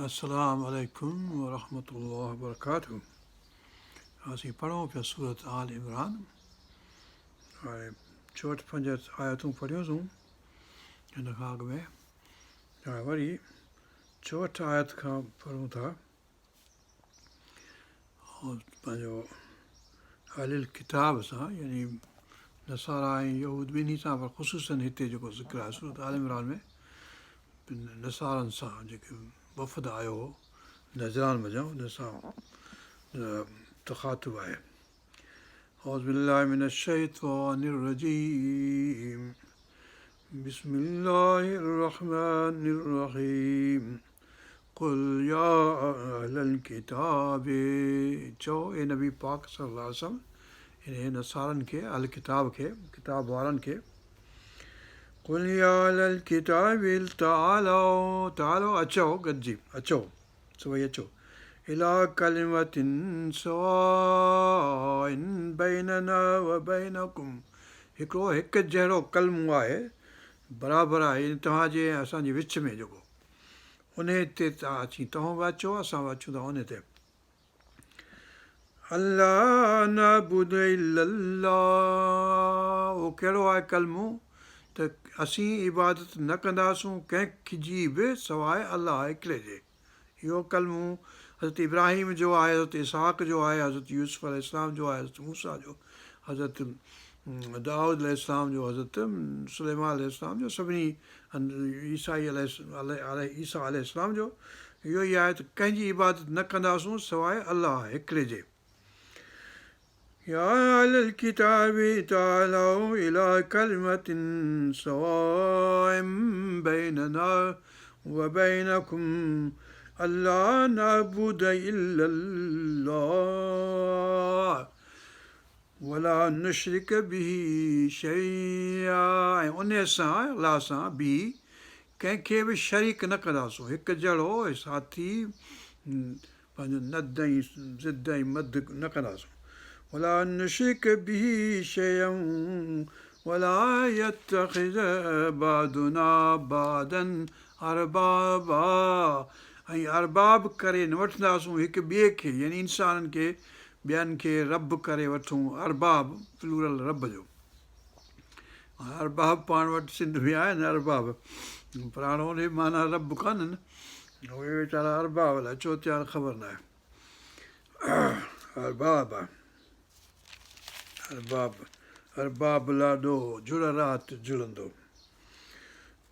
السلام عليڪم ورحمة الله وبرڪاته اسين پڙهون پيا سورت آل عمران هاڻي چوهٺ پنجهٺ آيتون پڙهيونسون هن کان اڳ ۾ هاڻي وري چوهٺ آيت کان پڙهون ٿا پنهنجو اهل الڪتاب سان يعني نصارا ۽ يهود ٻنهي سان پر خصوصاً هتي جيڪو ذڪر آهي سورت آل عمران ۾ نصارن سان جيڪي وفد آيو هو نجران منجهان ان سان تخاطب آهي. اعوذ بالله من الشيطان الرجيم بسم الله الرحمن الرحيم قل يا اهل الڪتاب چئو اي نبي پاڪ صلي الله عليه وسلم انهي نصارن کي اهل ڪتاب کي ڪتاب وارن کي قل يا اهل الڪتاب تعالوا تعالوا اچو گڏجي اچو سڀئي اچو الى ڪلمة سواء بيننا وبينڪم هڪڙو هڪ جهڙو ڪلمو آهي برابر آهي يعني توهان جي ۽ اسان جي وچ ۾ جيڪو انهي تي توهان اچي توهان به اچو اسان به اچون ٿا انهي تي الا نعبد الا الله اهو ڪهڙو آهي ڪلمو ته اسين عبادت نه ڪنداسون ڪنهن جي به سواء الله هڪڙي جي. اهو ڪلمو حضرت ابراهيم جو آهي، حضرت اسحاق جو آهي، حضرت يوسف عليه السلام جو آهي، حضرت موسيٰ جو، حضرت دائود عليه السلام جو، حضرت سليمان عليه السلام جو، سڀني عيسائي عليه عيسيٰ عليه السلام جو اهو ئي آهي ته ڪنهن جي عبادت نه ڪنداسون سواء الله هڪڙي جي. يا اهل الڪتاب تعالوا الي ڪلمة سواء بيننا وبينڪم الا نعبد الا الله ولا نشرڪ به شيئا ۽ انهي سان، الله سان، به ڪنهن کي به شريڪ نه ڪنداسون، هڪ جهڙو ساٿي پنهنجو ند ۽ ضد ۽ مد نه ڪنداسون، ولا نشرڪ به شيئا ولا يتخذ بعضنا بعضا اربابا ۽ ارباب ڪري نه وٺنداسون هڪ ٻئي کي يعني انسانن کي ٻين کي رب ڪري وٺون ارباب پلورل رب جو ارباب پاڻ وٽ سنڌ ۾ آهن ارباب پر هاڻ ان جي معنيٰ رب ڪانهن اهي ويچارا ارباب الائي ڇو ٿيا آهن خبر ناهي ارباب ارباب ارباب لاڏو جڙ رات جڙندو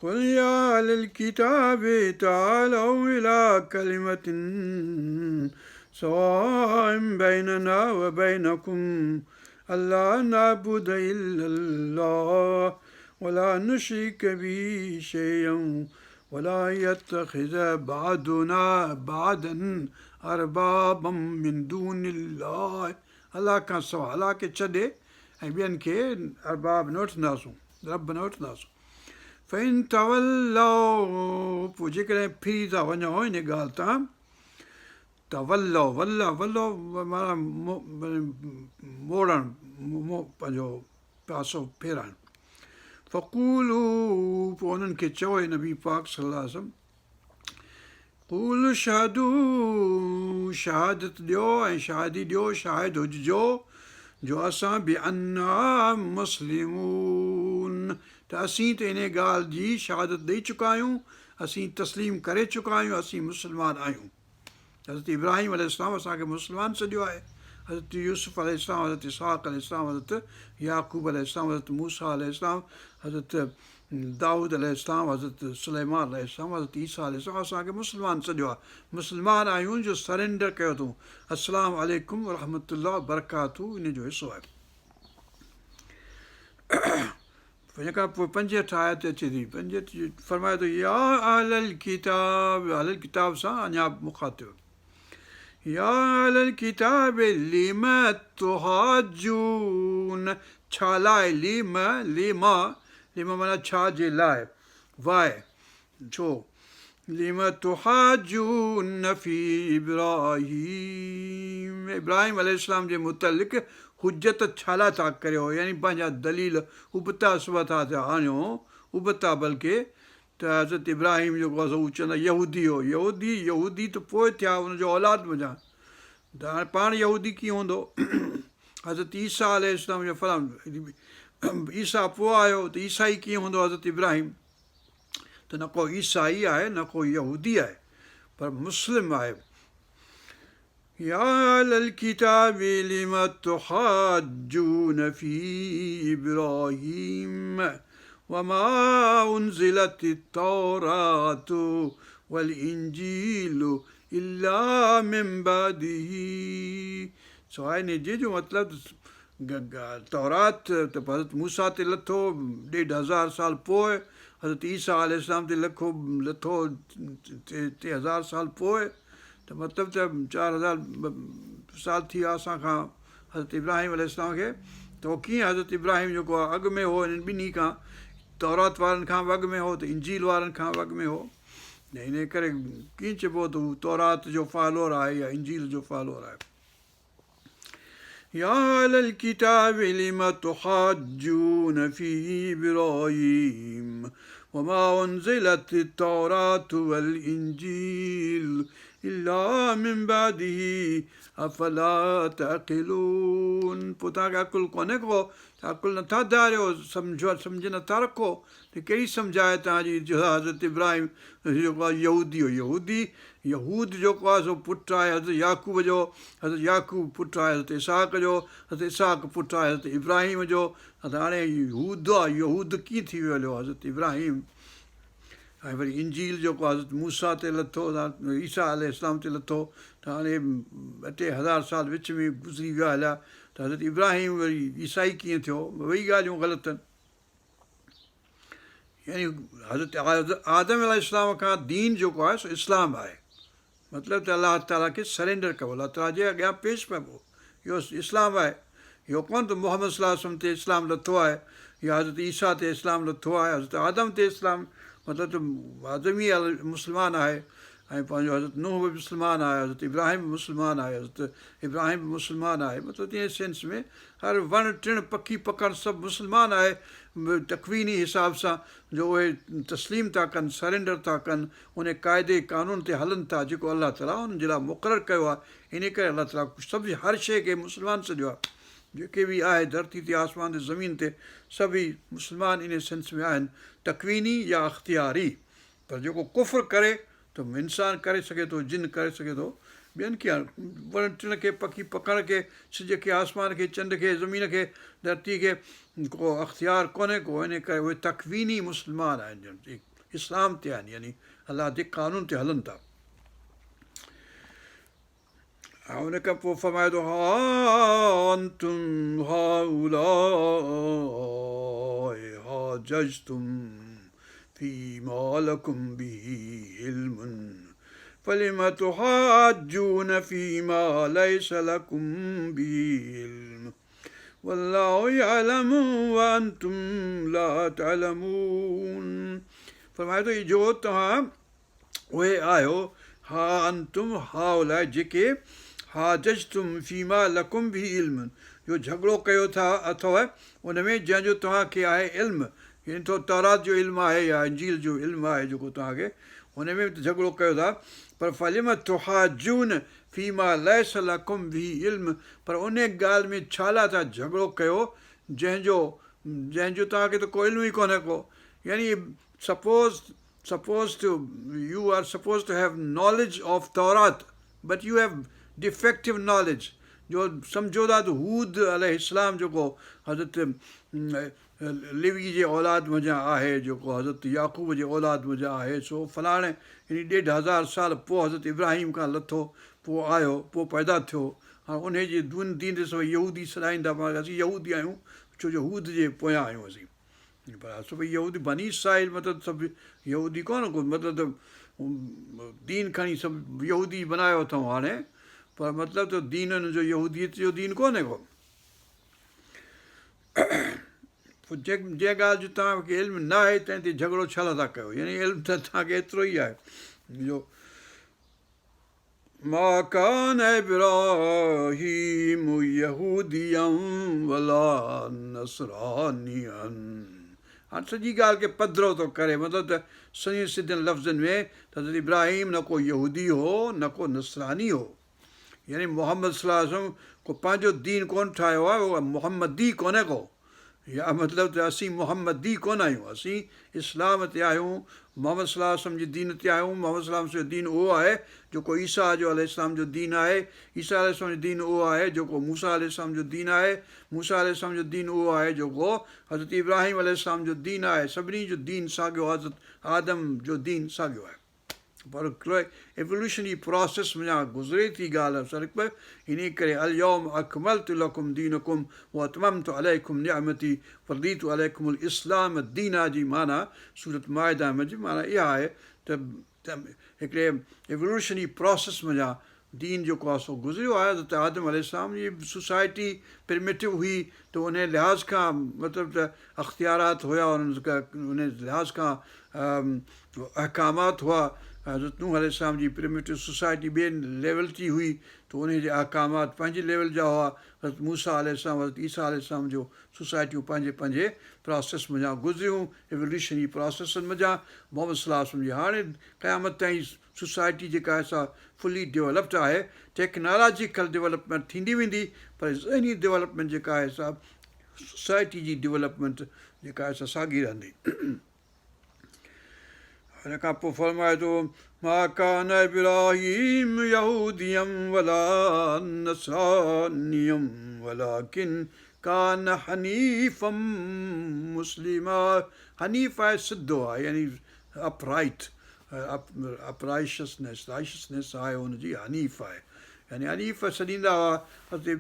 قل يا اهل الڪتاب تعالوا الى ڪلمة سواء بيننا وبينكم الا نعبد الا الله ولا نشرك به شيئا ولا يتخذ بعضنا بعضا اربابا من دون الله الله کان سواء الله کي ڇڏي ۽ ٻين کي ارباب نه وٺنداسون، رب نه وٺنداسون. فإن تولوا پوء جيڪڏهن ڦري ٿا وڃو ان ڳالهه تان تولوا ولوا ولوا معنيٰ موڙڻ پنهنجو پاسو ڦيرائڻ فقولوا پوء انهن کي چئو اي نبي پاڪ صلي الله عليه وسلم قولوا اشهدوا شهادت ڏيو ۽ شاهدي ڏيو شاهد هججو جو اسان بانا مسلمون ته اسين ته انهي ڳالهه جي شهادت ڏئي چڪا آهيون اسين تسليم ڪري چڪا آهيون اسين مسلمان آهيون حضرت ابراهيم عليه السلام اسان کي مسلمان سڏيو آهي حضرت يوسف عليه السلام حضرت اسحاق عليه السلام حضرت يعقوب عليه السلام حضرت موسيٰ عليه السلام حضرت دائود عليه السلام، حضرت سليمان عليه السلام، حضرت عيسيٰ عليه السلام اسان کي مسلمان سڏيو آهي، مسلمان آهيون جو سرينڊر ڪيو اٿئون، السلام عليڪم ورحمة الله وبرڪاته ان جو حصو آهي. ان کان پوء 65 آيت اچي ٿي، 65 فرمائي ٿو يا اهل الڪتاب، اهل الڪتاب سان اڃا مخاطب، يا اهل الڪتاب لم تحاجون ڇا لاء لم لم لم معنيٰ ڇا جي لاء واء ڇو لم تحاجون في ابراهيم ابراهيم عليه السلام جي متعلق حجت ڇا لاء ٿا ڪريو يعني پنهنجا دليل ابتا سبتا ٿا آڻيو ابتا بلڪه ته حضرت ابراهيم جيڪو آهي سو هو چوندا يهودي هو يهودي يهودي ته پوء ٿيا ان جو اولاد منجهان ته هاڻي پاڻ يهودي ڪيئن هوندو حضرت عيسيٰ عليه السلام جو فلان عيسيٰ پوء آيو ته عيسائي ڪيئن هوندو حضرت ابراهيم ته نه ڪو عيسائي آهي نه ڪو يهودي آهي پر مسلم آهي يا اهل الڪتاب لم تحاجون في ابراهيم وما انزلت التوراة والانجيل الا من بعده سواء انهي جي جو مطلب تورات ته حضرت موسيٰ تي لٿو ڏيڍ هزار سال پوء حضرت عيسيٰ عليه السلام تي لکو لٿو 3000 سال پوء ته مطلب ته 4000 سال ٿي ويا اسان کان حضرت ابراهيم عليه السلام کي ته اهو ڪيئن حضرت ابراهيم جيڪو آهي اڳ ۾ هو انهن ٻنهي کان تورات وارن کان به اڳ ۾ هو ته انجيل وارن کان به اڳ ۾ هو ۽ انهيء ڪري ڪيئن چئبو ته هو تورات جو فالوور آهي يا انجيل جو فالوور آهي. يا اهل الڪتاب لم تحاجون في ابراهيم وما انزلت التوراة والانجيل الا من بعده افلا تعقلون پوء توهان کي عقل ڪونهي ڪو ته عقل نٿا ڌاريو سمجهو سمجهه نٿا رکو ته ڪهڙي سمجهه آهي توهان جي جو حضرت ابراهيم جيڪو آهي يهودي هو يهودي يهود جيڪو آهي سو پٽ آهي حضرت يعقوب جو حضرت يعقوب پٽ آهي حضرت اسحاق جو حضرت اسحاق پٽ آهي حضرت ابراهيم جو ته هاڻي يهود آهي يهود ڪيئن ٿي ويو هليو حضرت ابراهيم ۽ وري انجيل جيڪو حضرت موسيٰ تي لٿو عيسيٰ عليه السلام تي لٿو ته هاڻي ٻه ٽي هزار سال وچ ۾ گذري ويا هليا ته حضرت ابراهيم وري عيسائي ڪيئن ٿيو ٻئي ڳالهيون غلط آهن يعني حضرت آدم عليه السلام کان دين جيڪو آهي سو اسلام آهي مطلب ته الله تعاليٰ کي سرينڊر ڪبو الله تعاليٰ جي اڳيان پيش پئبو اهو اسلام آهي اهو ڪونه ته محمد صلي الله عليه وسلم تي اسلام لٿو آهي يا حضرت عيسيٰ تي اسلام لٿو آهي حضرت آدم تي اسلام مطلب ته آدم ئي مسلمان آهي ۽ پنهنجو حضرت نوح به مسلمان آهي حضرت ابراهيم به مسلمان آهي حضرت ابراهيم به مسلمان آهي مطلب ته ان سينس ۾ هر وڻ ٽڻ پکي پکڻ سڀ مسلمان آهي تڪويني حساب سان جو اهي تسليم ٿا ڪن سرينڊر ٿا ڪن ان قاعدي قانون تي هلن ٿا جيڪو الله تعالي انهن جي لاء مقرر ڪيو آهي انهي ڪري الله تعالي سڀ هر شيء کي مسلمان سڏيو آهي جيڪي به آهي ڌرتي تي آسمان تي زمين تي سڀئي مسلمان انهي سينس ۾ آهن تڪويني يا اختياري پر جيڪو ڪفر ڪري ته انسان ڪري سگهي ٿو، جن ڪري سگهي ٿو، ٻين کي وڻ ٽڻ کي، پکي پکڻ کي، سج کي، آسمان کي، چنڊ کي، زمين کي، ڌرتي کي ڪو اختيار ڪونهي ڪو انهي ڪري اهي تڪويني مسلمان آهن ڄڻ اسلام تي آهن يعني الله جي قانون تي هلن ٿا. ۽ ان کان پوء فرمائي ٿو ها انتم هؤلاء حاججتم فيما لڪم به علم فلم تحاجون فيما ليس لڪم به علم والله يعلم وانتم لا تعلمون فرمائي ٿو جو توهان اهي آهيو، ها انتم هؤلاء جيڪي حاججتم فيما لڪم به علم جو جهڳڙو ڪيو ٿا اٿو ان ۾ جنهن جو توهان کي آهي علم يعني تو تورات جو علم آهي يا انجيل جو علم آهي جيڪو توهان کي ان ۾ به جهڳڙو ڪيو ٿا پر فلم تحاجون فيما ليس لڪم به علم پر ان ڳالهه ۾ ڇا لاء ٿا جهڳڙو ڪيو جنهن جو جنهن جو توهان کي ته ڪو علم ئي ڪونهي ڪو يعني suppose Supposed to you are supposed to have knowledge of Taurat but you have defective knowledge جو سمجهو ٿا ته هود عليه السلام جيڪو حضرت لوي جي اولاد منجهان آهي جيڪو حضرت يعقوب جي اولاد منجهان آهي سو فلاڻي يعني ڏيڍ هزار سال پوء حضرت ابراهيم کان لٿو پوء آيو پوء پيدا ٿيو هاڻ انهي جي دين دين تي سڀ يهودي سڏائين ٿا پاڻ کي اسين يهودي آهيون ڇو جو هود جي پويان آهيون اسين پر سڀئي يهودي بني اسرائيل مطلب سڀ يهودي ڪونه ڪو مطلب ته دين کڻي سڀ يهودي بنايو اٿئون هاڻي پر مطلب ته دين ان جو يهوديت جو دين ڪونهي ڪو پوء جنهن ڳالهه جو توهان کي علم نه آهي تنهن تي جهڳڙو ڇا لاء ٿا ڪيو يعني علم ته توهان کي ايترو ئي آهي جو ما ڪان ابراهيم يهوديا ولا نصرانيا. هاڻ سڄي ڳالهه کي پڌرو ٿو ڪري مطلب ته سنئين سڌن لفظن ۾ ته حضرت ابراهيم نه ڪو يهودي هو نه ڪو نصراني هو. يعني محمد صلي الله عليه وسلم ڪو پنهنجو دين ڪونه ٺاهيو آهي اهو محمدي ڪونهي ڪو يا مطلب ته اسين محمدي ڪونه آهيون اسين اسلام تي آهيون محمد صلي الله عليه وسلم جي دين تي آهيون محمد صلي الله عليه وسلم جو دين اهو آهي جيڪو عيسيٰ جو عليه السلام جو دين آهي عيسيٰ عليه السلام جو دين اهو آهي جيڪو موسيٰ عليه السلام جو دين آهي موسيٰ عليه السلام جو دين اهو آهي جيڪو حضرت ابراهيم عليه السلام جو دين آهي سڀني جو دين ساڳيو حضرت آدم جو دين ساڳيو آهي پر هڪڙو ايووليوشنري پراسيس منجهان گذري ٿي ڳالهه صرف انهي ڪري اليوم اڪملت لڪم دينڪم واتممت عليڪم نعمتي ورضيت عليڪم الاسلام دينا جي معنيٰ سورة مائده منجهه معنيٰ اها آهي ته هڪڙي ايووليوشنري پراسيس منجهان دين جيڪو آهي سو گذريو آهي حضرت آدم عليه السلام جي سوسائٽي پرميٽو هئي ته انهي لحاظ کان مطلب ته اختيارات هيا انهن انهي لحاظ کان احڪامات هئا حضرت نوح عليه السلام جي پرميٽو سوسائٽي ٻئي ليول جي هئي ته انهي جي احڪامات پنهنجي ليول جا هئا حضرت موسيٰ عليه السلام حضرت عيسيٰ عليه السلام جو سوسائٽيون پنهنجي پنهنجي پراسيس منجهان گذريون ايولوشنري پراسيسن منجهان محمد صلي الله عليه وسلم جي هاڻي قيامت تائين سوسائٽي جيڪا آهي سا فلي ڊولپڊ آهي، ٽيڪنالاجيڪل ڊولپمينٽ ٿيندي ويندي پر ذهني ڊولپمينٽ جيڪا آهي سا سوسائٽي جي ڊولپمينٽ جيڪا آهي سا ساڳي رهندي. ان کان پوء فرمائي ٿو ما ڪان ابراهيم يهوديا ولا نصرانيا ولڪن ڪان حنيفا مسلما حنيف آهي سڌو آهي يعني اپ رائيٽ اپرائشسنيس رائشسنيس آهي ان جي حنيف آهي يعني حنيف سڏيندا هئا حضرت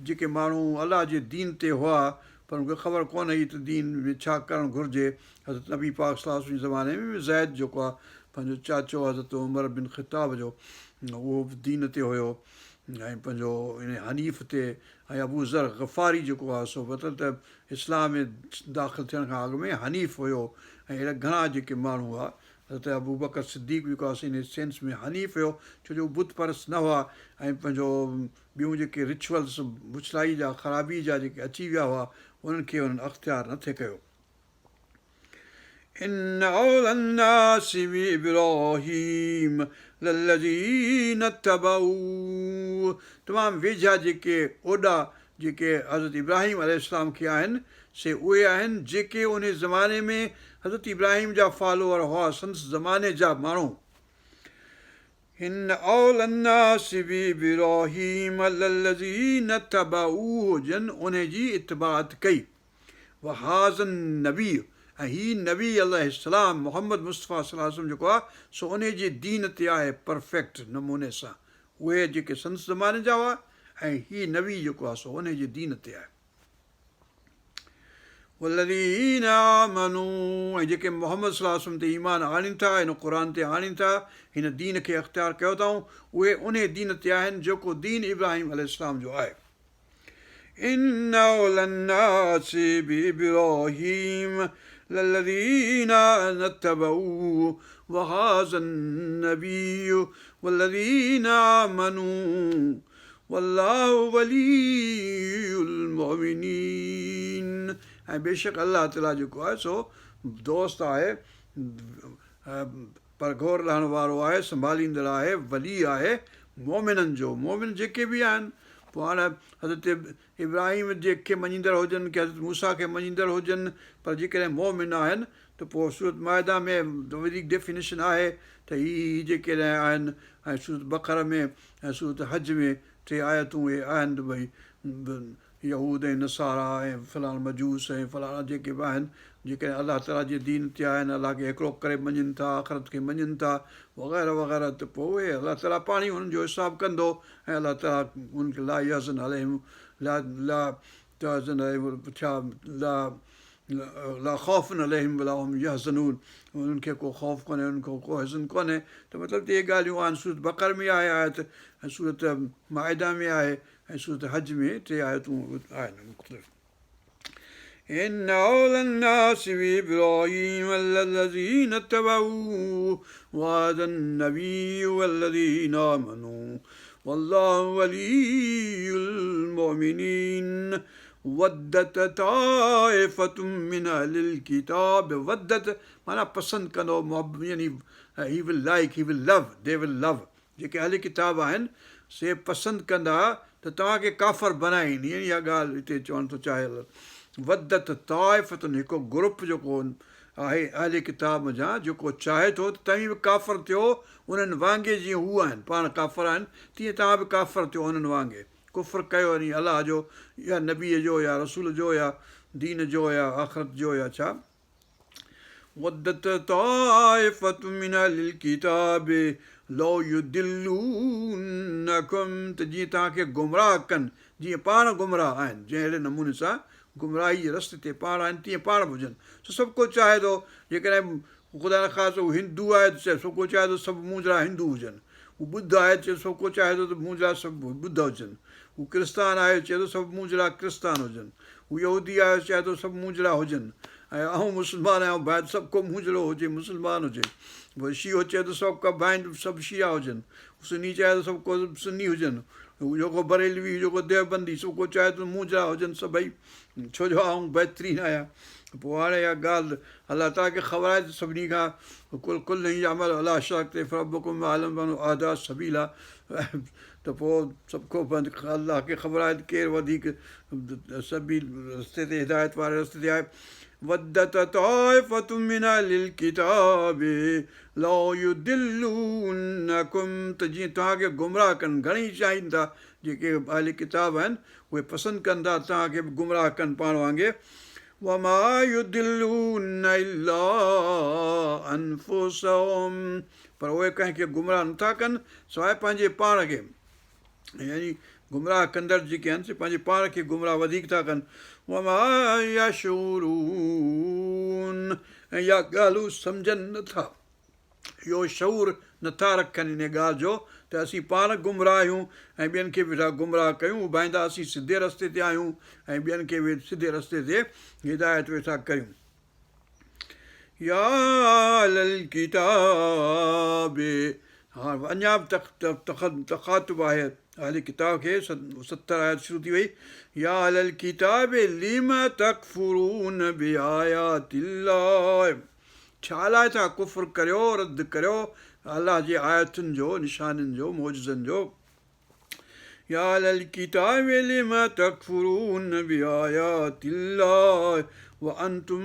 جيڪي ماڻهو الله جي دين تي هئا پر ان کي خبر ڪونه هئي ته دين ۾ ڇا ڪرڻ گهرجي حضرت نبي پاڪ صلي الله عليه وسلم جي زماني ۾ به زيد جيڪو آهي پنهنجو چاچو حضرت عمر بن خطاب جو اهو به دين تي هيو ۽ پنهنجو ان حنيف تي ۽ ابو ذر غفاري جيڪو آهي سو مطلب ته اسلام ۾ داخل ٿيڻ کان اڳ ۾ حنيف هيو ۽ اهڙا گهڻا جيڪي ماڻهو هئا حضرت ابوبڪر صديق جيڪو آهي سو انهي سينس ۾ حنيف هيو ڇو جو هو بت پرست نه هئا ۽ پنهنجو ٻيون جيڪي رچوئلز بڇڙائي جا خرابي جا جيڪي اچي ويا هئا انهن کي انهن اختيار نه ٿي ڪيو. ان اولي الناس بابراهيم للذين اتبعوه تمام ويجها جيڪي اوڏا جيڪي حضرت ابراهيم عليه السلام کي آهن سي اهي آهن جيڪي انهي زماني ۾ حضرت ابراهيم جا فالوور هئا سندس زماني جا ماڻهو. ان اولي الناس بابراهيم للذين اتبعوه جن انهي جي اتباعت ڪئي. وهذا النبي ۽ هي نبي عليه السلام محمد مصطفيٰ صلي الله عليه وسلم جيڪو آهي سو انهي جي دين تي آهي پرفيڪٽ نموني سان اهي جيڪي سندس زماني جا هئا ۽ هي نبي جيڪو آهي سو انهي جي دين تي آهي. والذين آمنوا ۽ جيڪي محمد صلي الله عليه وسلم تي ايمان آڻين ٿا هن قرآن تي آڻين ٿا هن دين کي اختيار ڪيو اٿائون اهي انهي دين تي آهن جيڪو دين ابراهيم عليه السلام جو آهي. ان اولي الناس بابراهيم للذين اتبعوه وهذا النبي والذين آمنوا والله ولي المؤمنين ۽ بيشڪ الله تعالي جيڪو آهي سو دوست آهي پرگهور لهڻ وارو آهي سنڀاليندڙ آهي ولي آهي مؤمنن جو مؤمن جيڪي به آهن پوء هاڻ حضرت ابراهيم جي کي مڃيندڙ هجن ڪي حضرت موسيٰ کي مڃيندڙ هجن پر جيڪڏهن مؤمن آهن ته پوء سورة مائده ۾ وڌيڪ ڊيفينيشن آهي ته هي هي جيڪڏهن آهن ۽ سورة بقره ۾ ۽ سورة حج ۾ ٽي آيتون اهي آهن ته ڀئي يهود ۽ نصارا ۽ فلاڻا مجوس ۽ فلاڻا جيڪي به آهن جيڪڏهن الله تعاليٰ جي دين تي آهن الله کي هڪڙو ڪري مڃين ٿا آخرت کي مڃين ٿا وغيره وغيره ته پوء اهي الله تعاليٰ پاڻ ئي انهن جو حساب ڪندو ۽ الله تعاليٰ انهن کي لا يحزن عليهم لا لا تحزن عليهم ڇا لا لا خوف عليهم ولا هم يحزنون انهن کي ڪو خوف ڪونهي انهن کي ڪو حزن ڪونهي ته مطلب ته اهي ڳالهيون آهن سورت بقر ۾ آهي آيت ۽ سورت مائده ۾ آهي ۽ سورت حج ۾ ٽي آيتون آهن مختلف ان اولي الناس بابراهيم للذين اتبعوه وهذا النبي والذين آمنوا والله ولي المؤمنين. ودت طائفة من اهل الڪتاب ودت معنيٰ پسند ڪندو محب يعني he will like he will love they will love جيڪي اهل ڪتاب آهن سي پسند ڪندا ته توهان کي ڪافر بنائين يعني اها ڳالهه هتي چوڻ ٿو چاهي ودت طائفة هڪ گروپ جيڪو آهي اهل ڪتاب منجهان جيڪو چاهي ٿو ته توهين به ڪافر ٿيو انهن وانگي جيئن هو آهن پاڻ ڪافر آهن تيئن توهان به ڪافر ٿيو انهن وانگي ڪفر ڪيو يعني الله جو يا نبيء جو يا رسول جو يا دين جو يا آخرت جو يا ڇا ودت طائفة من اهل الڪتاب لو يضلونڪم ته جيئن توهان کي گمراهه ڪن جيئن پاڻ گمراهه آهن جنهن اهڙي نموني سان گمراهي جي رستي تي پاڻ آهن تيئن پاڻ به هجن سو سڀ ڪو چاهي ٿو جيڪڏهن خدا نخواسته هو هندو آهي ته چئي سڀ ڪو چاهي ٿو سڀ مون جهڙا هندو هجن. هو ٻڌ آهي ته چئي سڀ ڪو چاهي ٿو ته مون جهڙا سڀ ٻڌ هجن. هو ڪرستان آهي چئي ٿو سڀ مون جهڙا ڪرستان هجن. هو يهودي آهي چاهي ٿو سڀ مون جهڙا هجن. ۽ آئون مسلمان آهيان ڀانئين ته سڀ ڪو مون جهڙو هجي مسلمان هجي. شيعو چئي ٿو سڀ ڪا ڀانئين ته سڀ شيعا هجن. سني چاهي ٿو سڀ ڪو سني هجن. هو جيڪو بريلوي جيڪو ديوبندي سڀ ڪو چاهي ٿو مون جهڙا هجن سڀئي ڇو جو آئون بهترين آهيان. پوء هاڻي اها ڳالهه الله تعالي کي خبر آهي ته سڀني کان قل ڪل يعمل علي شاڪلته فربڪم اعلم بمن هو اهديٰ سبيلا ته پوء سڀ ڪو الله کي خبر آهي ته ڪير وڌيڪ سبيل رستي تي هدايت واري رستي تي آهي ودت طائفة من اهل الڪتاب لو يضلونڪم ته جيئن توهان کي گمراهه ڪن گهڻي چاهين ٿا جيڪي اهل ڪتاب آهن اهي پسند ڪن ٿا توهان کي به گمراهه ڪن پاڻ وانگي وما يضلون الا انفسهم پر اهي ڪنهن کي گمراهه نٿا ڪن سواء پنهنجي پاڻ کي يعني گمراهه ڪندڙ جيڪي آهن سي پنهنجي پاڻ کي گمراهه وڌيڪ ٿا ڪن وما يشعرون ۽ اها ڳالهه هو سمجهن نٿا اهو شعور نه ٿا رکن انهيء ڳالهه جو ته اسين پاڻ گمراهه آهيون ۽ ٻين کي به ويٺا گمراهه ڪيون، هو ڀائيندا اسين سڌي رستي تي آهيون ۽ ٻين کي به سڌي رستي تي هدايت ويٺا ڪريون. يا اهل الڪتاب هاڻ اڃا به تخاطب آهي اهل ڪتاب کي 70 آيت شروع ٿي وئي يا اهل الڪتاب لم تڪفرون بآيات الله ڇا لاء ٿا ڪفر ڪريو، رد ڪريو، الله جي آيتن جو، نشانين جو، معجزن جو؟ يا اهل الڪتاب لم تڪفرون بآيات الله وانتم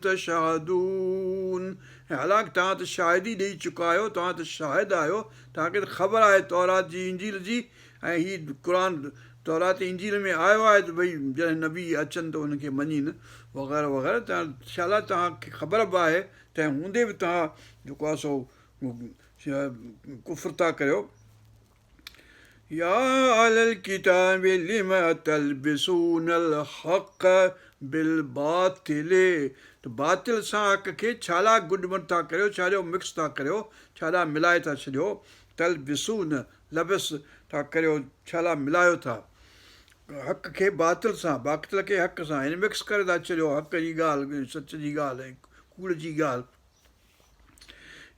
تشهدون ۽ حالانڪ توهان ته شاهدي ڏئي چڪا آهيو، توهان ته شاهد آهيو، توهان کي ته خبر آهي تورات جي انجيل جي ۽ هي قرآن تورات انجيل ۾ آيو آهي ته ڀئي جڏهن نبي اچن ته انهن کي مڃين وغيره وغيره ته ڇا لاء توهان کي خبر به آهي تنهن هوندي به توهان جيڪو آهي سو ڪفر ٿا ڪريو يا اهل الڪتاب لم تلبسون الحق بالباطل ته باطل سان حق کي ڇا لاء گڏمڏ ٿا ڪريو ڇا جو مڪس ٿا ڪريو ڇا لاء ملائي ٿا ڇڏيو تلبسون لبس ٿا ڪريو ڇا لاء ملايو ٿا حق کي باطل سان باطل کي حق سان يعني مڪس ڪري ٿا ڇڏيو حق جي ڳالهه سچ جي ڳالهه ۽ ڪوڙ جي ڳالهه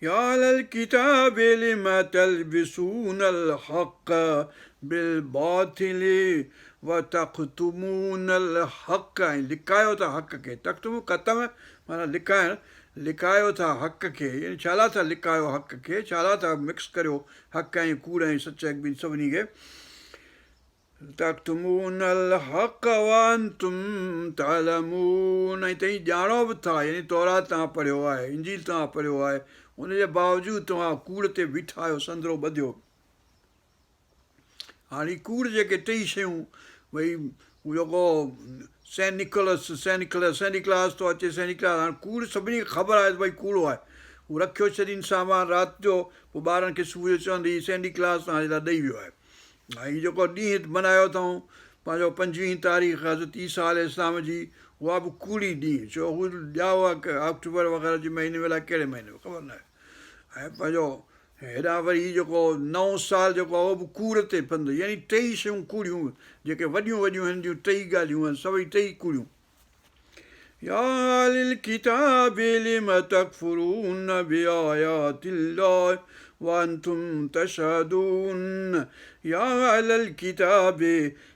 يا اهل الڪتاب لم تلبسون الحق بالباطل وتڪتمون الحق ۽ لڪايو ٿا حق کي تڪتمون ڪتم معنيٰ لڪائڻ لڪايو ٿا حق کي يعني ڇا لاء ٿا لڪايو حق کي ڇا لاء ٿا مڪس ڪريو حق ۽ ڪوڙ ۽ سچ ۽ ٻين سڀني کي تڪتمون الحق وانتم تعلمون ۽ توهين ڄاڻو به ٿا يعني تورات توهان پڙهيو آهي انجيل توهان پڙهيو آهي ان جي باوجود توهان ڪوڙ تي بيٺا آهيو سندرو ٻڌيو هاڻي ڪوڙ جيڪي ٽئي شيون ڀئي هو جيڪو saint Nicholas saint Nicholas saint Claus ٿو اچي سينٽ ڪلاس هاڻي ڪوڙ سڀني کي خبر آهي ته ڀئي ڪوڙو آهي هو رکيو ڇڏين سامان رات جو پوء ٻارن کي صبح جو چوندي هي سينٽ ڪلاس توهان جي لاء ڏئي ويو آهي ۽ هي جيڪو ڏينهن ملهايو اٿئون پنهنجو پنجويهين تاريخ حضرت عيسيٰ عليه السلام جي اها به ڪوڙي ڏينهن ڇو هو ڄائو آهي آڪٽوبر وغيره جي مهيني ۾ الائي ڪهڙي مهيني ۾ خبر ناهي ۽ پنهنجو هيڏانهن وري هي جيڪو نئون سال جيڪو آهي اهو به ڪوڙ تي پنڌ يعني ٽئي شيون ڪوڙيون جيڪي وڏيون وڏيون هن جون ٽئي ڳالهيون آهن سڀئي ٽئي ڪوڙيون. يا اهل الڪتاب لم تڪفرون بآيات الله وأنتم تشهدون يا أهل الكتاب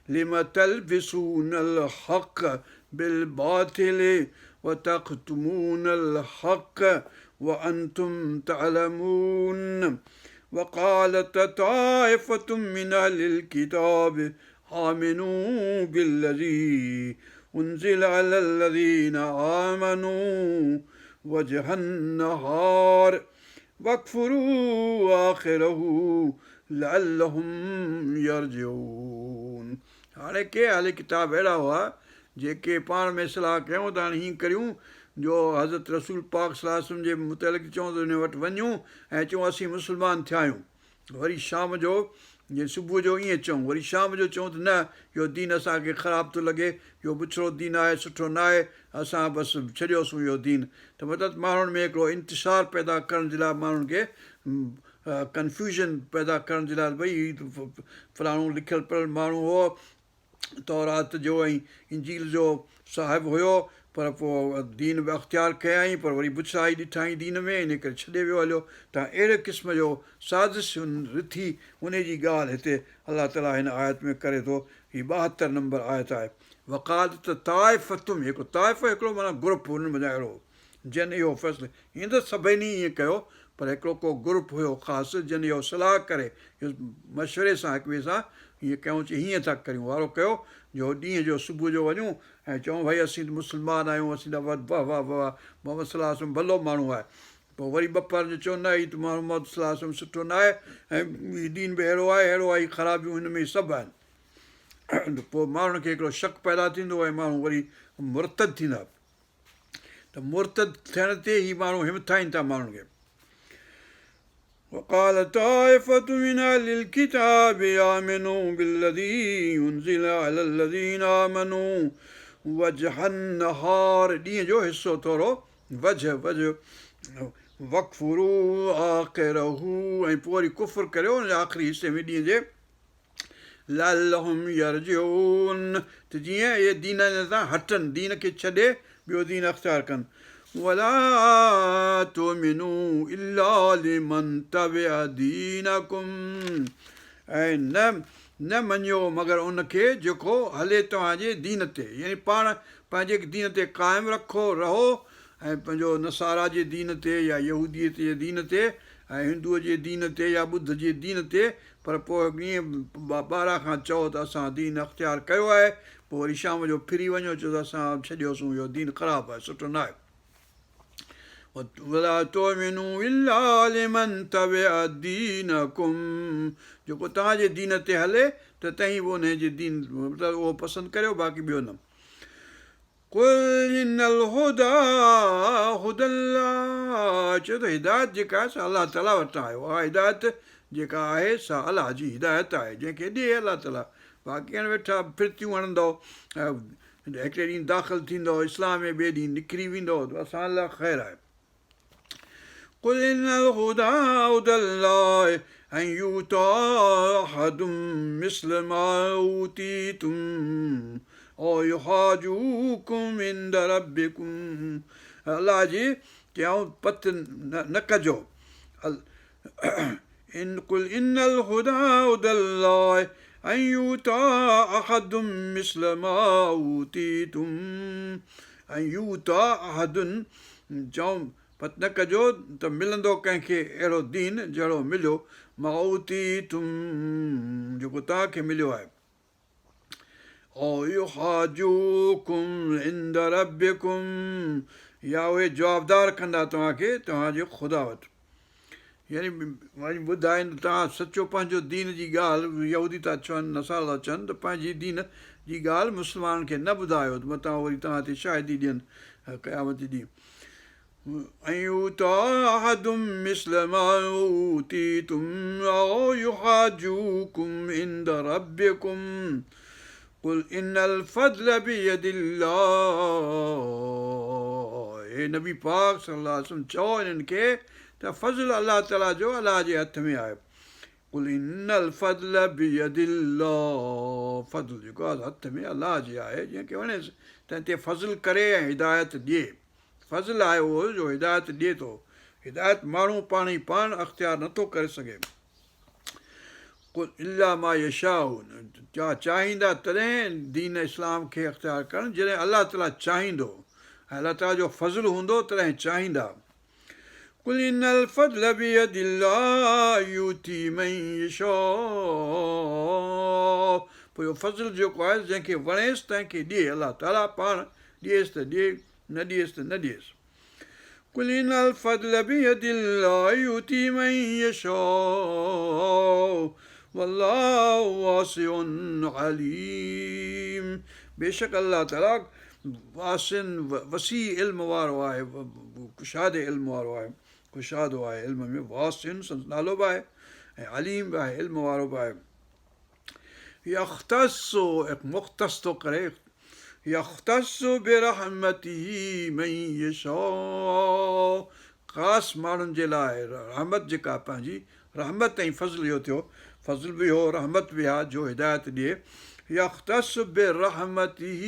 لم تلبسون الحق بالباطل وتكتمون الحق وأنتم تعلمون وقالت طائفة من أهل الكتاب آمنوا بالذي أنزل على الذين آمنوا وجه النهار واڪفروا آخره لعلهم يرجعون هاڻي ڪي اهل ڪتاب اهڙا هئا جيڪي پاڻ ۾ صلاح ڪيائون ته هاڻي هيئن ڪريون جو حضرت رسول پاڪ صلي الله عليه وسلم جي متعلق چئون ته ان وٽ وڃون ۽ چئون اسين مسلمان ٿيا آهيون وري شام جو جي صبح جو ائين چئون وري شام جو چئون ته نه اهو دين اسان کي خراب ٿو لڳي اهو بڇڙو دين آهي سٺو نه آهي اسان بس ڇڏيوسون اهو دين ته مطلب ماڻهن ۾ هڪڙو انتشار پيدا ڪرڻ جي لاء ماڻهن کي ڪنفيوزن پيدا ڪرڻ جي لاء ڀئي هي فلاڻو لکيل پڙهيل ماڻهو هو تورات جو ۽ انجيل جو صاحب هيو پر پوء دين به اختيار ڪيائين پر وري بڇڙائي ڏٺائين دين ۾ انهي ڪري ڇڏي ويو هليو ته اهڙي قسم جو سازش رٿي انهي جي ڳالهه هتي الله تعالي هن آيت ۾ ڪري ٿو هي 72 نمبر آيت آهي وقالت طائفة هڪ طائفه هڪڙو معنيٰ گروپ انهن منجهان اهڙو هو جن اهو فيصلو ائين ته سڀني ائين ڪيو پر هڪڙو ڪو گروپ هيو خاص جن اهو صلاح ڪري مشوري سان هڪ ٻئي سان ائين ڪيائون چي هيئن ٿا ڪريون وارو ڪيو جو ڏينهن جو صبح جو وڃون ۽ چئون ڀئي اسين ته مسلمان آهيون اسين ته واه واه واه محمد صلي الله عليه وسلم ڀلو ماڻهو آهي پوء وري ٻپهر جو چئون نه هي ته محمد صلي الله عليه وسلم سٺو نه آهي ۽ هي دين به اهڙو آهي اهڙو آهي خرابيون هن ۾ سڀ آهن ته پوء ماڻهن کي هڪڙو شڪ پيدا ٿيندو ۽ ماڻهو وري مرتد ٿيندا ته مرتد ٿيڻ تي هي ماڻهو همٿائين ٿا ماڻهن کي. وقالت طائفة من اهل الڪتاب آمنوا بالذي انزل علي الذين آمنوا وجه النهار ڏينهن جو حصو ٿورو وجه وجه واڪفروا آخره ۽ پوء وري ڪفر ڪريو ان جي آخري حصي ۾ ڏينهن جي لعلهم يرجعون ته جيئن اهي دين تان هٽن، دين کي ڇڏي ٻيو دين اختيار ڪن. ولا تؤمنوا الا لمن تبع دينڪم ۽ نه نه مڃيو مگر ان کي جيڪو هلي توهان جي دين تي يعني پاڻ پنهنجي دين تي قائم رکو رهو ۽ پنهنجو نصاريٰ جي دين تي يا يهوديت جي دين تي ۽ هندوء جي دين تي يا ٻڌ جي دين تي پر پوء ائين ٻاهران کان چئو ته اسان دين اختيار ڪيو آهي، پوء وري شام جو ڦري وڃو چئو ته اسان ڇڏيوسون اهو دين خراب آهي سٺو ناهي. ولا تؤمنوا الا لمن تبع دينڪم جيڪو توهان جي دين تي هلي ته تهين به انهي جي دين مطلب اهو پسند ڪريو باقي ٻيو نه. قل ان الهدي هدي الله چئو ته هدايت جيڪا آهي سا الله تعاليٰ وٽان آهي اها هدايت جيڪا آهي سا الله جي هدايت آهي جنهن کي ڏئي الله تعاليٰ باقي هاڻي ويٺا ڦرتيون هڻندؤ هڪڙي ڏينهن داخل ٿيندؤ اسلام ۾ ٻئي ڏينهن نڪري ويندؤ ته اسان لاء خير آهي قل ان الهدي هدي الله ان يؤتي احد مثل ما اوتيتم او يحاجوڪم عند ربڪم الله جي چيائون پت نه ڪجو ان قل ان الهدي هدي الله ان يؤتي احد مثل ما اوتيتم ان يؤتي احد چئو پت نه ڪجو ته ملندو ڪنهن کي اهڙو دين جهڙو مليو ما اوتيتم جيڪو توهان کي مليو آهي او يحاجوڪم عند ربڪم يا اهي جوابدار ڪندا توهان کي توهان جي خدا وٽ يعني وڃي ٻڌائين ته توهان سچو پنهنجو دين جي ڳالهه يهودي ٿا چون نصارا ٿا چون ته پنهنجي دين جي ڳالهه مسلمانن کي نه ٻڌايو ته متان وري توهان تي شاهدي ڏين قيامت جي ڏينهن ان يؤتي احد مثل ما اوتيتم او يحاجوڪم عند ربڪم قل ان الفضل بيد الله اي نبي پاڪ صلي الله عليه وسلم چئو انهن کي ته فضل الله تعالي جو الله جي هٿ ۾ آهي قل ان الفضل بيد الله فضل جيڪو آهي هٿ ۾ الله جي آهي جنهن کي وڻيس تنهن تي فضل ڪري ۽ هدايت ڏئي فضل آهي اهو جو هدايت ڏئي ٿو. هدايت ماڻهو پاڻ ئي پاڻ اختيار نه ٿو ڪري سگهي. قل الا ما يشاء چاهيندا تڏهن دين اسلام کي اختيار ڪرڻ جڏهن الله تعالي چاهيندو ۽ الله تعالي جو فضل هوندو تڏهن چاهيندا. قل ان الفضل بيد الله يؤتي من يشاء پوء اهو فضل جيڪو آهي جنهن کي وڻيس تنهن کي ڏئي الله تعالي پاڻ ڏئيس ته ڏئي نه ڏئيس ته نه ڏئيس. قل ان الفضل بيد الله يؤتي من يشاء والله واسع عليم بيشڪ الله تعالي واسع وسيع علم وارو آهي ڪشادي علم وارو آهي ڪشادو آهي علم ۾ واسع سندس نالو به آهي ۽ عليم به آهي علم وارو به آهي يختص مختص ٿو ڪري يختص برحمته من يشاء خاص ماڻهن جي لاء رحمت جيڪا پنهنجي رحمت ۽ فضل اهو ٿيو فضل به هو رحمت به آ جو هدايت ڏئي يختص برحمته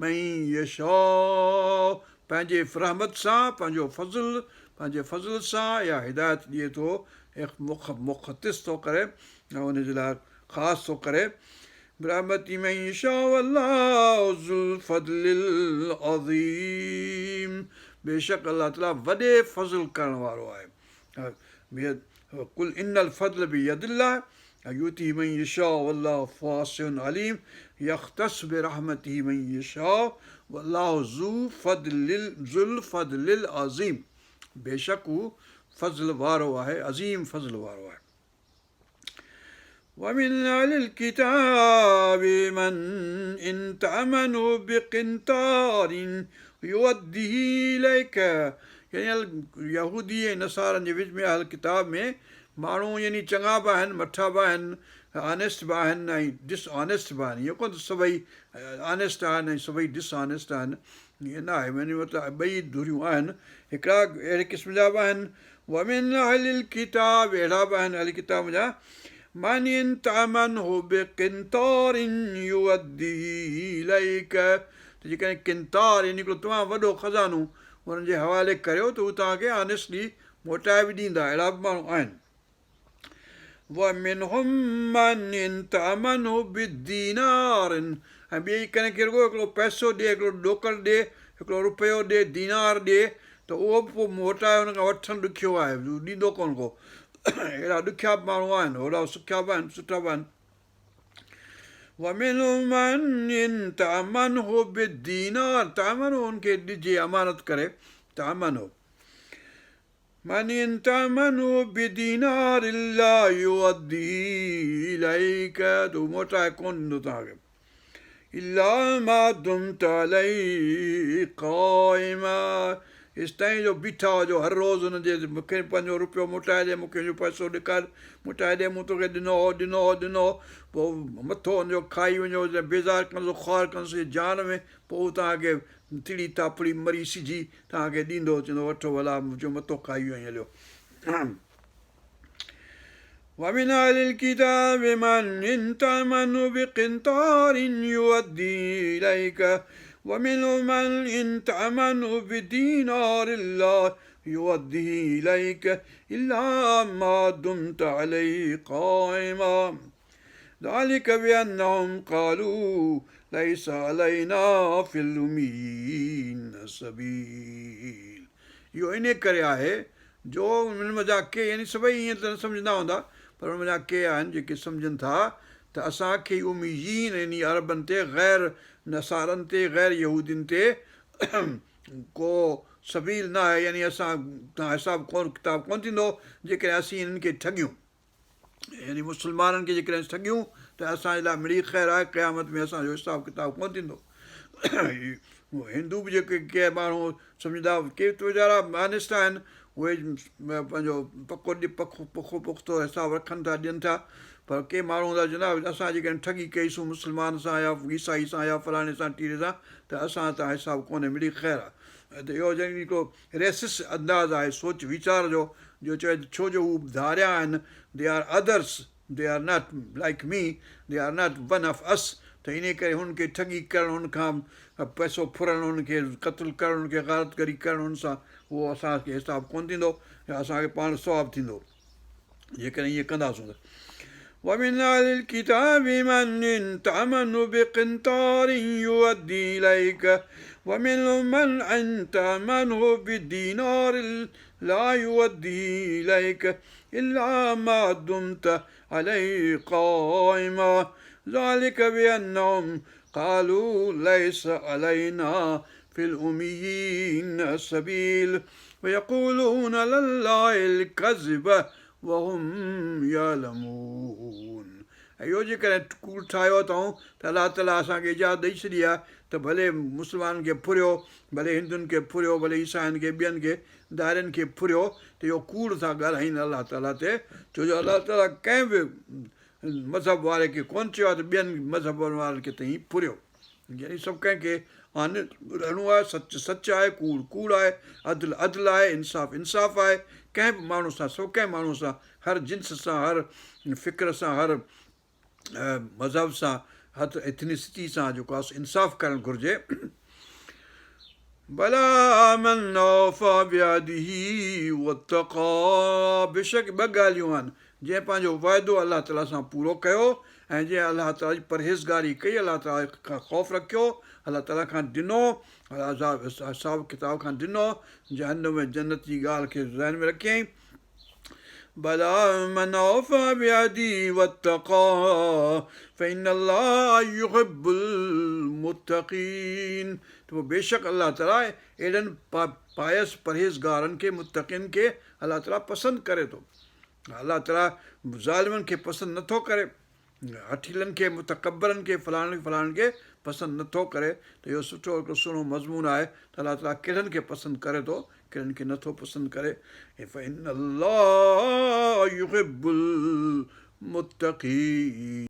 من يشاء پنهنجي رحمت سان پنهنجو فضل پنهنجي فضل سان يا هدايت ڏئي ٿو مختص ٿو ڪري ۽ ان جي لاء خاص ٿو ڪري برحمته من يشاء والله ذو الفضل العظيم بيشڪ الله تعالي وڏي فضل ڪرڻ وارو آهي قل ان الفضل بيد الله يؤتيه من يشاء والله واسع عليم يختص برحمته من يشاء والله ذو فضل ذو الفضل العظيم بيشڪ هو فضل وارو آهي عظيم فضل وارو آهي ومن اهل الڪتاب من ان تامنه بقنطار يؤده اليڪ يعني يهودي ۽ نصارن جي وچ ۾ اهل ڪتاب ۾ ماڻهو يعني چڱا به آهن مٺا به آهن آنيسٽ به آهن ۽ ڊس آنيسٽ به آهن اهو ڪونه ته سڀئي آنيسٽ آهن ۽ سڀئي ڊس آنيسٽ آهن ائين نه آهي يعني مطلب ٻئي ڌريون آهن هڪڙا اهڙي قسم جا به آهن ومن اهل الڪتاب اهڙا به آهن اهل ڪتاب جا من ان تامنه بقنطار يؤده اليڪ ته جيڪڏهن قنطار يعني هڪڙو تمام وڏو خزانو انهن جي حوالي ڪريو ته هو توهان کي آنيسٽلي موٽائي به ڏيندا اهڙا به ماڻهو آهن ومنهم من ان تامنه بدينار ۽ ٻئي ڪنهن کي رڳو هڪڙو پئسو ڏي هڪڙو ڏوڪڙ ڏي هڪڙو رپيو ڏي دينار ڏي ته اهو به پوء موٽائي هن کان وٺڻ ڏکيو آهي ڏيندو ڪونه ڪو اهڙا ڏکيا به ماڻهو آهن هوڏا سکيا به آهن سٺا به آهن ومنهم من ان تامنه بدينار تامنه ان کي ڏجي امانت ڪري تامنه من ان تامنه بدينار لا يؤديه اليڪ ته هو موٽائي ڪونه ڏيندو توهان کي الا ما دمت عليه قائما ايستائين جو بيٺا هجو هر روز هن جي مون کي پنهنجو روپيو موٽائي ڏي مون کي پنهنجو پئسو ڏيکار موٽائي ڏي مون توکي ڏنو هو ڏنو هو ڏنو هو پوء مٿو هن جو کائي وڃو بيزار ڪندس خوار ڪندس جان ۾ پوء هو توهان کي تڙي ٿاڦڙي مري سجهي توهان کي ڏيندو، چوندو وٺو ڀلا منهنجو مٿو کائي ويو آهين هليو. ومن اهل الڪتاب من ان تامنه بقنطار يؤديه اليك ومنهم من ان تامنه بدينار لا يؤديه اليك الا ما دمت عليه قائما ذلک بانهم قالوا ليس علينا في الاميين سبيل اهو انهيء ڪري آهي جو انهن منجهان ڪي يعني سڀئي ائين ته نه سمجهندا هوندا پر انهن منجهان ڪي آهن جيڪي سمجهن ٿا ته اسان کي اميين يعني عربن تي غير نصارن تي غير يهودين تي ڪو سبيل نه آهي يعني اسان تان حساب ڪونه ڪتاب ڪونه ٿيندو جيڪڏهن اسين انهن کي ٺڳيون. يعني مسلمانن کي جيڪڏهن ٺڳيون ته اسان جي لاء مڙئي خير آهي قيامت ۾ اسان جو حساب ڪتاب ڪونه ٿيندو هندو به جيڪي ڪي ماڻهو سمجهندا ڪي ته ويچارا آنيسٽ آهن اهي پنهنجو پڪو پکو پکو پختو حساب رکن ٿا ڏين ٿا پر ڪي ماڻهو هوندا چوندا اسان جيڪڏهن ٺڳي ڪئيسون مسلمان سان يا عيسائي سان يا فلاڻي سان ٽيري سان ته اسان تان حساب ڪونهي مڙئي خير آهي ته اهو يعني هڪڙو ريسسٽ انداز آهي سوچ ويچار جو جو چوي ته ڇو جو هو ڌاريا آهن، They are others, they are not like me, they are not one of us، ته انهي ڪري هن کي ٺڳي ڪرڻ هن کان پئسو ڦرڻ هن کي قتل ڪرڻ هن کي غارت گري ڪرڻ هن سان اهو اسان کي حساب ڪونه ٿيندو يا اسان کي پاڻ ثواب ٿيندو جيڪڏهن ائين ڪنداسون ته ومن اهل الڪتاب من ان تامنه بقنطار يؤدي اليڪ ومنهم من ان تامنه بدينار لا يؤدي اليڪ الا ما دمت عليه قائما ذلڪ بانهم قالوا ليس علينا في الاميين سبيل ويقولون علي الله الڪذب وهم يعلمون ۽ اهو جيڪڏهن ڪوڙ ٺاهيو اٿئون ته الله تعالي اسان کي اجازت ڏئي ڇڏي آهي ته ڀلي مسلمانن کي ڦريو ڀلي هندن کي ڦريو ڀلي عيسائين کي ٻين کي ڌارين کي ڦريو ته اهو ڪوڙ ٿا ڳالهائين الله تعالي تي ڇو جو الله تعالي ڪنهن به مذهب واري کي ڪونه چيو آهي ته ٻين مذهبن وارن کي توهين ڦريو يعني سڀ ڪنهن کي آنيسٽ رهڻو آهي، سچ سچ آهي، ڪوڙ ڪوڙ آهي، عدل عدل آهي، انصاف انصاف آهي، ڪنهن به ماڻهو سان سڀ ڪنهن ماڻهو سان هر جنس سان هر فڪر سان هر مذهب سان هر ايٿنسٽي سان جيڪو آهي سو انصاف ڪرڻ گهرجي. بليٰ من اوفيٰ بعهده واتقيٰ بيشڪ ٻه ڳالهيون آهن جنهن پنهنجو وعدو الله تعاليٰ سان پورو ڪيو ۽ جنهن الله تعاليٰ جي پرهيزگاري ڪئي، الله تعاليٰ کان خوف رکيو، الله تعاليٰ کان ڊنو، عذاب حساب ڪتاب کان ڊنو، جهنم ۽ جنت جي ڳالهه کي ذهن ۾ رکيائين. بليٰ من اوفيٰ بعهده واتقيٰ فإن الله يحب المتقين ته پوء بيشڪ الله تعاليٰ اهڙن پائس پرهيزگارن کي، متقين کي، الله تعاليٰ پسند ڪري ٿو. الله تعاليٰ ظالمن کي پسند نه ٿو ڪري، هٺيلن کي، متڪبرن کي، فلاڻن کي فلاڻن کي پسند نه ٿو ڪري ته اهو سٺو هڪڙو سهڻو مضمون آهي ته الله تعاليٰ ڪهڙن کي پسند ڪري ٿو ڪهڙن کي نه ٿو پسند ڪري فإن الله يحب المتقين.